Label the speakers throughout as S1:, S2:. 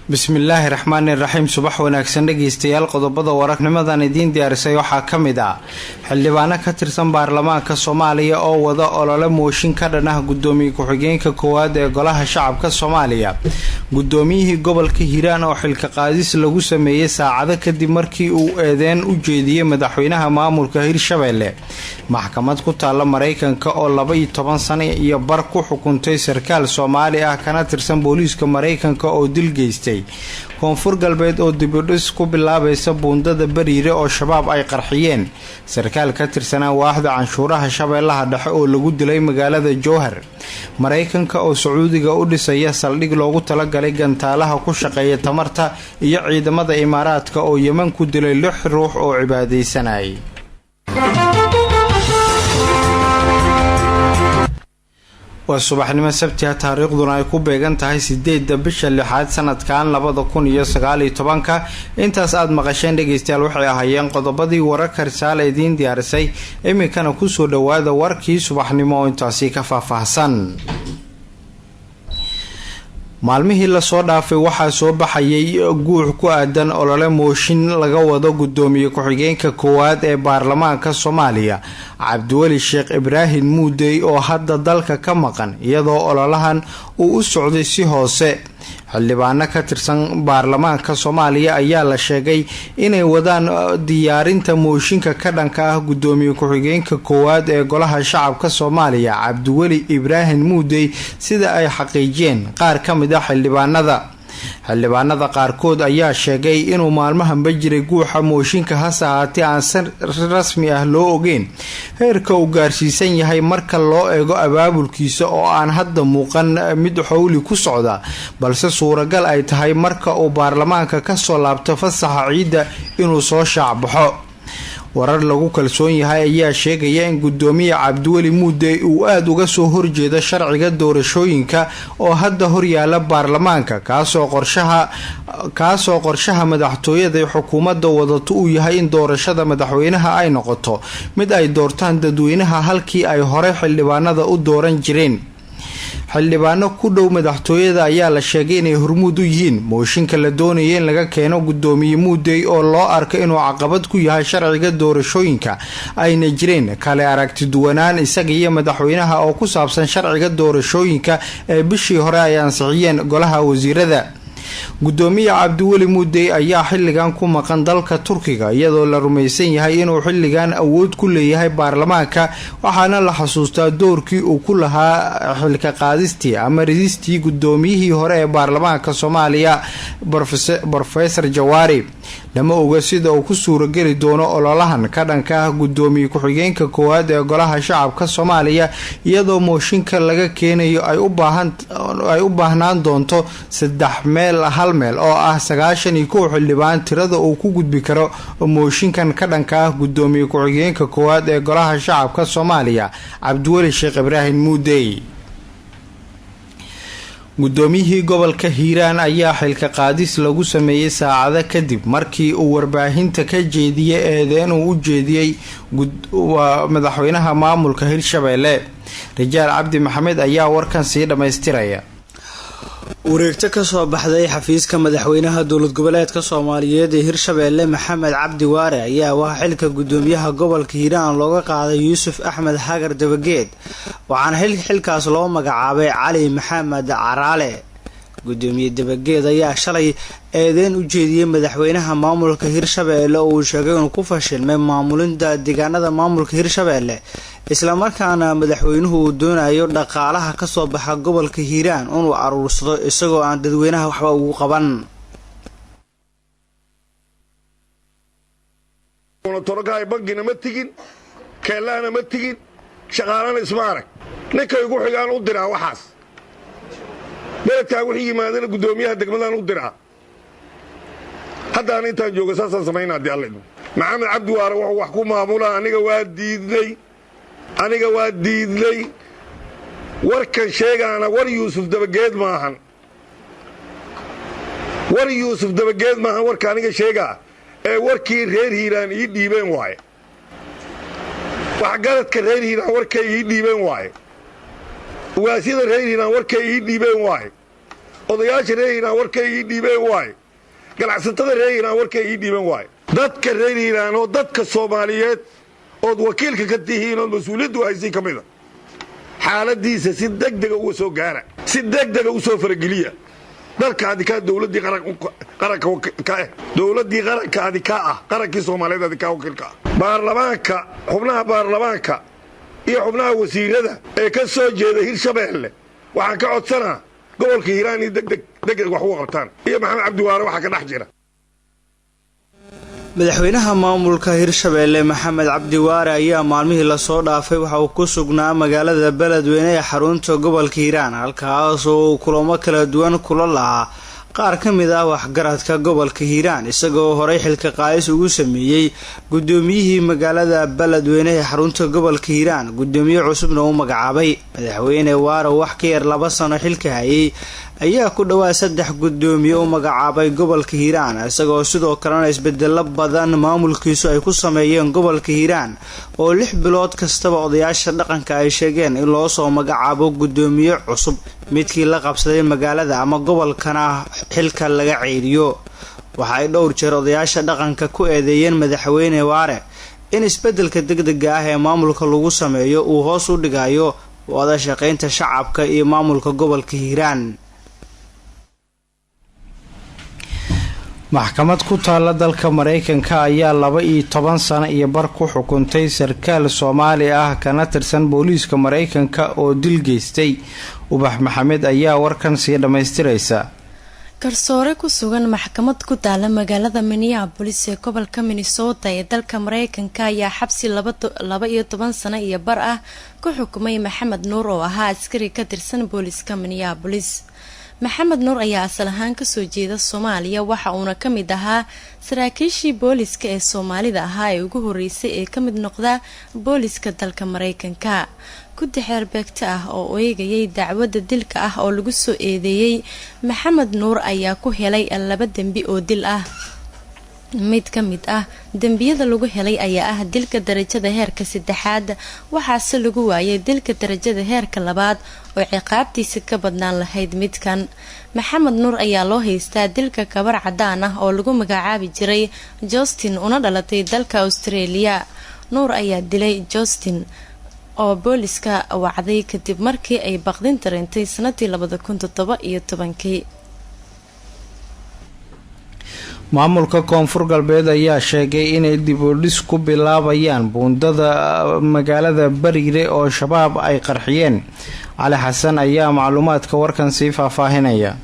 S1: Bismillaahi raxmaani raxiim. Subax wanaagsan dhegeystayaal. Qodobada wararnimadan idiin diyaarisay waxaa ka mid ah xildhibaano ka tirsan baarlamaanka Soomaaliya oo wada olole mooshin ka dhan ah gudoomiye ku-xigeenka koowaad ee golaha shacabka Soomaaliya, gudoomiyihii gobolka Hiiraan oo xilka qaadis lagu sameeyey saacado kadib markii uu eedeyn u jeediyey madaxweynaha maamulka Hirshabelle, maxkamad ku taala Mareykanka oo 12 sano iyo bar ku xukuntay sarkaal Soomaali ah kana tirsan booliiska Mareykanka oo dil geystay, Koonfur Galbeed oo dibudhis ku bilaabaysa buundada Bariire oo Shabaab ay qarxiyeen, sarkaal ka tirsanaa waaxda canshuuraha Shabeellaha Dhexe oo lagu dilay magaalada Jowhar, Mareykanka oo Sacuudiga u dhisaya saldhig loogu talagalay gantaalaha ku shaqeeya tamarta, iyo ciidamada Imaaraadka oo Yeman ku dilay 6 ruux oo cibaadeysanayay. Waa subaxnimo Sabtiha, taariikhduna ay ku beegan tahay 8-da bisha 6aad sanadkan 2019-ka. Intaas aada maqasheen dhegeystayaal waxay ahaayeen qodobadii wararka Risaale idiin diyaarisay. Iminkana kusoo dhawaada warkii subaxnimo oo intaasi ka faahfaahsan. Maalmihii lasoo dhaafay waxaa soo baxayay guux ku aadan olole mooshin laga wado gudoomiye ku-xigeenka koowaad ee baarlamaanka Soomaaliya Cabdiweli Sheekh Ibraahim Muudey oo hadda dalka ka maqan, iyadoo ololahan uu u socday si hoose. Xildhibaano ka tirsan baarlamaanka Soomaaliya ayaa la sheegay inay wadaan diyaarinta mooshinka ka dhanka ah gudoomiye ku-xigeenka koowaad ee golaha shacabka Soomaaliya Cabdiweli Ibraahim Muudey, sida ay xaqiijiyeen qaar ka mid ah xildhibaanada. Xildhibaanada qaarkood ayaa sheegay inuu maalmahanba jiray guuxa mooshinka, hase ahaatee aan si rasmi ah loo ogeyn heerka uu gaarsiisan yahay marka loo eego abaabulkiisa oo aan hadda muuqan mid xowli ku socda, balse suuragal ay tahay marka uu baarlamaanka kasoo laabto fasaxa ciidda inuu soo shaacbaxo. Warar lagu kalsoon yahay ayaa sheegaya in gudoomiye Cabdiweli Muudey uu aada uga soo horjeedo sharciga doorashooyinka oo hadda horyaala baarlamaanka, kaasoo qorshaha madaxtooyada xukuumadda wadato uu yahay in doorashada madaxweynaha ay noqoto mid ay doortaan dadweynaha halkii ay hore xildhibaanada u dooran jireen. Xildhibaano ku dhow madaxtooyada ayaa la sheegay inay hormuud u yihiin mooshinka la doonaya in laga keeno gudoomiye Muudey oo loo arko inuu caqabad ku yahay sharciga doorashooyinka, ayna jireen kale aragti duwanaan isaga iyo madaxweynaha oo ku saabsan sharciga doorashooyinka ee bishii hore ay ansixiyeen golaha wasiirada. Gudoomiye Cabdiweli Muudey ayaa xilligan ku maqan dalka Turkiga, iyadoo la rumaysan yahay inuu xilligan awood ku leeyahay baarlamaanka, waxaana la xasuustaa doorkii uu ku lahaa xilka qaadistii ama ridistii gudoomiyihii hore ee baarlamaanka Soomaaliya Brofesor Jawaari. Lama oga sida uu ku suurageli doono ololahan ka dhanka ah gudoomiye ku-xigeenka koowaad ee golaha shacabka Soomaaliya, iyadoo mooshinka laga keenayo ay u baahnaan doonto 3 meel 1 meel oo ah 91 xildhibaan tirada uu ku gudbi karo mooshinkan ka dhanka ah gudoomiye ku-xigeenka koowaad ee golaha shacabka Soomaaliya Cabdiweli Sheekh Ibraahim Muudey. Gudoomiyihii gobolka Hiiraan ayaa xilka qaadis lagu sameeyey saacado kadib markii uu warbaahinta ka jeediyey eedeyn uu u jeediyey madaxweynaha maamulka Hirshabelle. Rijaal Cabdi Maxamed ayaa warkan sii dhammaystiraya.
S2: Wareegto kasoo baxday xafiiska madaxweynaha dowlad goboleedka Soomaaliyeed ee Hirshabelle Maxamed Cabdi Waare ayaa waxaa xilka gudoomiyaha gobolka Hiiraan looga qaaday Yuusuf Axmed Hagar Dabageed, waxaana xilkaas loo magacaabay Cali Maxamed Caraale. Gudoomiye Dabageed ayaa shalay eedeyn u jeediyey madaxweynaha maamulka Hirshabelle oo uu sheegay inuu ku fashilmay maamulinta deegaanada maamulka Hirshabelle, islamarkaana madaxweynuhu uu doonayo dhaqaalaha kasoo baxa gobolka Hiiraan inuu aruursado isagoo aan dadweynaha waxba ugu qaban.
S3: Torokaay bankina ma tigin, keellahana ma tigin, shaqaalana isma arag. Ninkay ugu xigaan u diraa waxaas beledkaa wixii yimaadana guddoomiyaha degmadaan u diraa. Haddaan intaan jooga saasaan samaynaa haddii Alla idmo. Maxamed Cabdi Waare wuxuu wax ku maamulaa aniga waa diidnay, aniga waa diidnay. Warkan sheegaana war Yuusuf Dabageed maahan, war Yuusuf Dabageed maahan warka aniga sheegaa ee warkii reer Hiiraan ii dhiibeen waaye, waxgaradka reer Hiiraan warkay ii dhiibeen waaye, ugaasyada reer Hiiraan warkay ii dhiibeen waaye, Odayaasha reer Hiiraan warkay ii dhiibeen waaye, ganacsatada reer Hiiraan warkay ii dhiibeen waaye, dadka reer Hiiraan oo dadka Soomaaliyeed ood wakiilka ka tihiin ood mas-uuliyaddu haysiin ka mida, xaaladiisa si degdega uga soo gaara, si degdega u soo farageliya. Dalka adikaa dowladdii qaranka ka ah, dowladdii qaranka adikaa ah, qarankii Soomaaliyeed adikaa wakiilka ah. Baarlamaanka, xubnaha baarlamaanka iyo xubnaha wasiirada ee ka soo jeeda Hirshabeelle, waxaan ka codsanaa gobolka Hiiraan in degdeg degdeg wax uga qabtaan iyo Maxamed Cabdiwaare waxaa ka dhex jira.
S2: Madaxweynaha maamulka Hirshabeelle Maxamed Cabdi Waare ayaa maalmihii lasoo dhaafay waxa uu ku sugnaa magaalada Beledweyne ee xarunta gobolka Hiiraan, halkaas oo uu kulamo kala duwan kula lahaa qaar ka mid ah waxgaradka gobolka Hiiraan, isagoo horey xilka qaadis ugu sameeyey gudoomiyihii magaalada Beledweyne ee xarunta gobolka Hiiraan, gudoomiye cusubna uu magacaabay. Madaxweyne Waare, wax ka yar 2 sano xilka hayay, ayaa ku dhawaad saddex gudoomiye u magacaabay gobolka Hiiraan, isagoo sidoo kalena isbedelo badan maamulkiisu ay ku sameeyeen gobolka Hiiraan, oo 6 bilood kastaba odayaasha dhaqanka ay sheegeen in loo soo magacaabo gudoomiye cusub, midkii la qabsaday magaalada ama gobolkana xilka laga ceyriyo. Waxa ay dhowr jeer odayaasha dhaqanka ku eedeeyeen madaxweyne Waare in isbedelka degdega ah ee maamulka lagu sameeyo uu hoos u dhigayo wada shaqeynta shacabka iyo maamulka gobolka Hiiraan.
S1: Maxkamad ku taala dalka Mareykanka ayaa 12 sano iyo bar ku xukuntay sarkaal Soomaali ah kana tirsan booliiska Mareykanka oo dil geystay. Ubax Maxamed ayaa warkan sii dhammaystiraysa.
S4: Garsoore ku sugan maxkamad ku taala magaalada Minneapolis ee gobolka Minnesota ee dalka Mareykanka ayaa xabsi 12 sano iyo bar ah ku xukumay Maxamed Nuur oo ahaa askari ka tirsan booliiska Minneapolis. Maxamed Nuur ayaa asal ahaan kasoo jeeda Soomaaliya, waxa uuna ka mid ahaa saraakiishii booliska ee Soomaalida ahaa ee ugu horeysay ee ka mid noqda booliska dalka Mareykanka. Guddi xeerbeegto ah oo eegayay dacwadda dilka ah oo lagu soo eedeeyey Maxamed Nuur ayaa ku helay laba dembi oo dil ah. Mid ka mid ah dembiyada lagu helay ayaa ah dilka darajada heerka saddexaad, waxaase lagu waayay dilka darajada heerka labaad oo ciqaabtiisa ka badnaan lahayd midkan. Maxamed Nuur ayaa loo haystaa dilka gabar cadaan ah oo lagu magacaabi jiray Justin, una dhalatay dalka Australia. Nuur ayaa dilay Justin oo booliska wacday kadib markii ay baqdin dareentay sanadii 2017-kii.
S1: Maamulka Koonfur Galbeed ayaa sheegay inay dib u dhis ku bilaabayaan buundada magaalada Bariire oo Shabaab ay qarxiyeen. Cali Xasan ayaa macluumaadka warkan sii faahfaahinaya.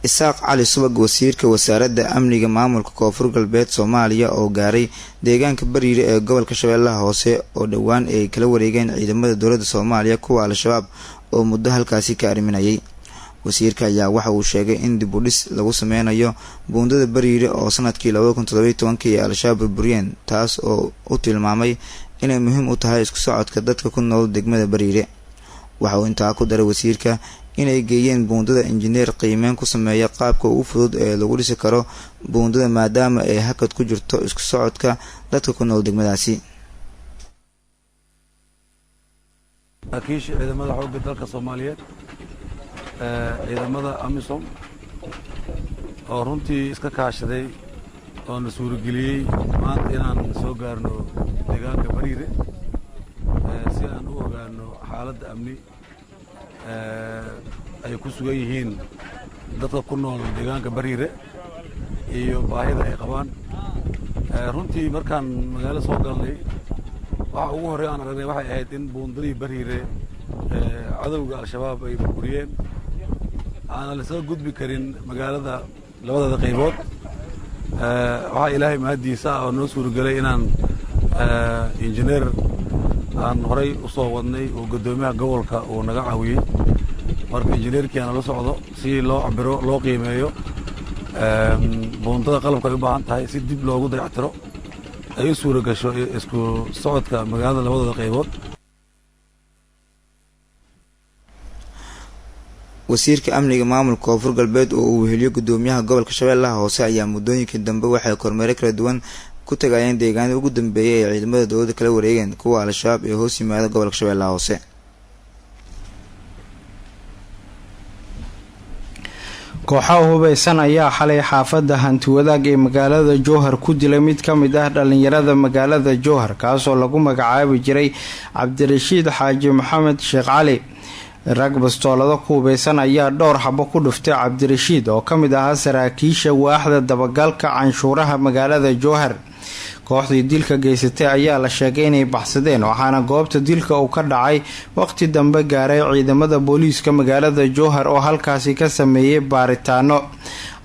S5: Isaaq Cali Subag, wasiirka wasaaradda amniga maamulka Koonfur Galbeed Soomaaliya, oo gaaray deegaanka Bariire ee gobolka Shabeellaha Hoose oo dhowaan ay kala wareegeen ciidamada dowladda Soomaaliya kuwa Al-Shabaab oo muddo halkaasi ka arriminayay. Wasiirka ayaa waxa uu sheegay in dib u dhis lagu sameynayo buundada Bariire oo sanadkii 2017-kii ay Al-Shabaab burburiyeen, taas oo u tilmaamay inay muhiim u tahay isku socodka dadka ku nool degmada Bariire. Waxa uu intaa ku daray wasiirka inay geeyeen buundada injineer qiimeyn ku sameeya qaabka ugu fudud ee lagu dhisi karo buundada, maadaama ay hakad ku jirto isku socodka dadka ku nool degmadaasi.
S6: Saraakiisha ciidamada xoogga dalka Soomaaliyeed, ciidamada AMISOM oo runtii iska kaashaday oo na suurageliyey maanta inaan soo gaarno deegaanka Bariire si aan u ogaano xaaladda amni ay ku sugan yihiin dadka ku nool deegaanka Bariire iyo baahida ay qabaan. Runtii markaan magaalo soo galnay, waxa ugu horey aan aragnay waxay ahayd in buundadii Bariire cadowga Al-Shabaab ay burburiyeen, aanan lasoo gudbi karin magaalada labadeeda qaybood. Waxaa Ilaahay mahaddiisa ah oo noo suuragelay inaan injineer aan horay u soo wadnay oo guddoomiyaha gobolka uu naga caawiyey. Marka injineerkii aan la socdo si loo cabiro, loo qiimeeyo buundada, qalabka ay u baahan tahay si dib loogu dayactiro, ay u suura gasho isku socodka magaalada labadooda qaybood.
S5: Wasiirka amniga maamulka Koonfur Galbeed oo uu weheliyo guddoomiyaha gobolka Shabeellaha Hoose ayaa muddooyinkii dambe waxay kormeero kala duwan ku tagayeen deegaanada ugu dambeeyay ay ciidamada dowladda kala wareegeen kuwa Al-Shabaab ee hoos yimaada gobolka Shabeellaha Hoose.
S1: Kooxaha hubeysan ayaa xalay xaafadda Hantiwadaag ee magaalada Jowhar ku dilay mid ka mid ah dhalinyarada magaalada Jowhar, kaasoo lagu magacaabi jiray Cabdirashiid Xaaji Maxamed Sheekh Cali. Rag bastoolado ku hubeysan ayaa dhowr xabo ku dhuftay Cabdirashiid oo ka mid ahaa saraakiisha waaxda dabagalka canshuuraha magaalada Jowhar. Kooxdii dilka geysatay ayaa la sheegay inay baxsadeen, waxaana goobta dilka uu ka dhacay waqti dambe gaaray ciidamada booliiska magaalada Jowhar oo halkaasi ka sameeyey baaritaano.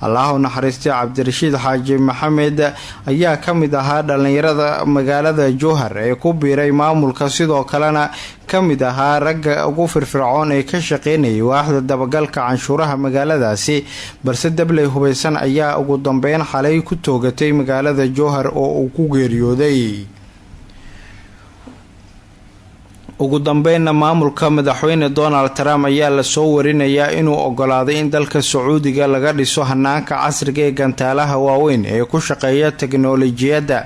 S1: Allahu naxariistay, Cabdirashiid Xaaji Maxamed ayaa ka mid ahaa dhalinyarada magaalada Jowhar ee ku biiray maamulka, sidoo kalena ka mid ahaa ragga ugu firfircoon ee ka shaqeynayay waaxda dabagalka canshuuraha magaaladaasi, balse dabley hubeysan ayaa ugu dambeyn xalay ku toogatay magaalada Jowhar oo uu ku geeriyooday. Ugu dambeynna, maamulka madaxweyne Donald Trump ayaa lasoo warinayaa inuu ogolaaday in dalka Sacuudiga laga dhiso hanaanka casriga ee gantaalaha waaweyn ee ku shaqeeya teknolojiyadda.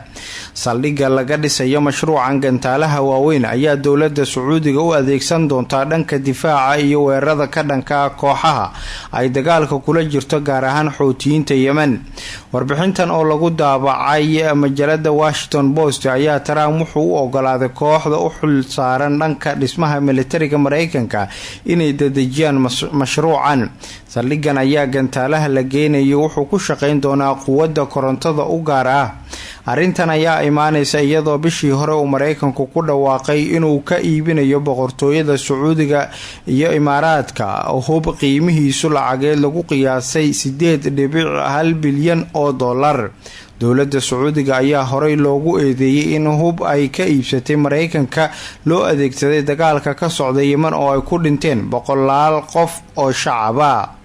S1: Saldhigga laga dhisayo mashruucan gantaalaha waaweyn ayaa dowladda Sacuudiga u adeegsan doontaa dhanka difaaca iyo weerarada ka dhanka kooxaha ay dagaalka kula jirto, gaar ahaan Xuutiyiinta Yemen. Warbixintan oo lagu daabacay majalada Washington Post ayaa Trump wuxuu u ogolaaday kooxda u xil saaran dhanka dhismaha militariga Mareykanka inay dedejiyaan mashruucan. Saldhiggan ayaa gantaalaha la geynayo wuxuu ku shaqeyn doonaa quwadda korontada u gaar ah. Arrintan ayaa imaaneysa iyadoo bishii hore uu Mareykanku ku dhawaaqay inuu ka iibinayo boqortooyada Sacuudiga iyo Imaaraadka hub qiimihiisu lacageed lagu qiyaasay 8.1 bilyan oo dollar. Dowladda Sacuudiga ayaa horey loogu eedeeyey in hub ay ka iibsatay Mareykanka loo adeegsaday dagaalka ka socda Yemen oo ay ku dhinteen boqolaal qof oo shacaba.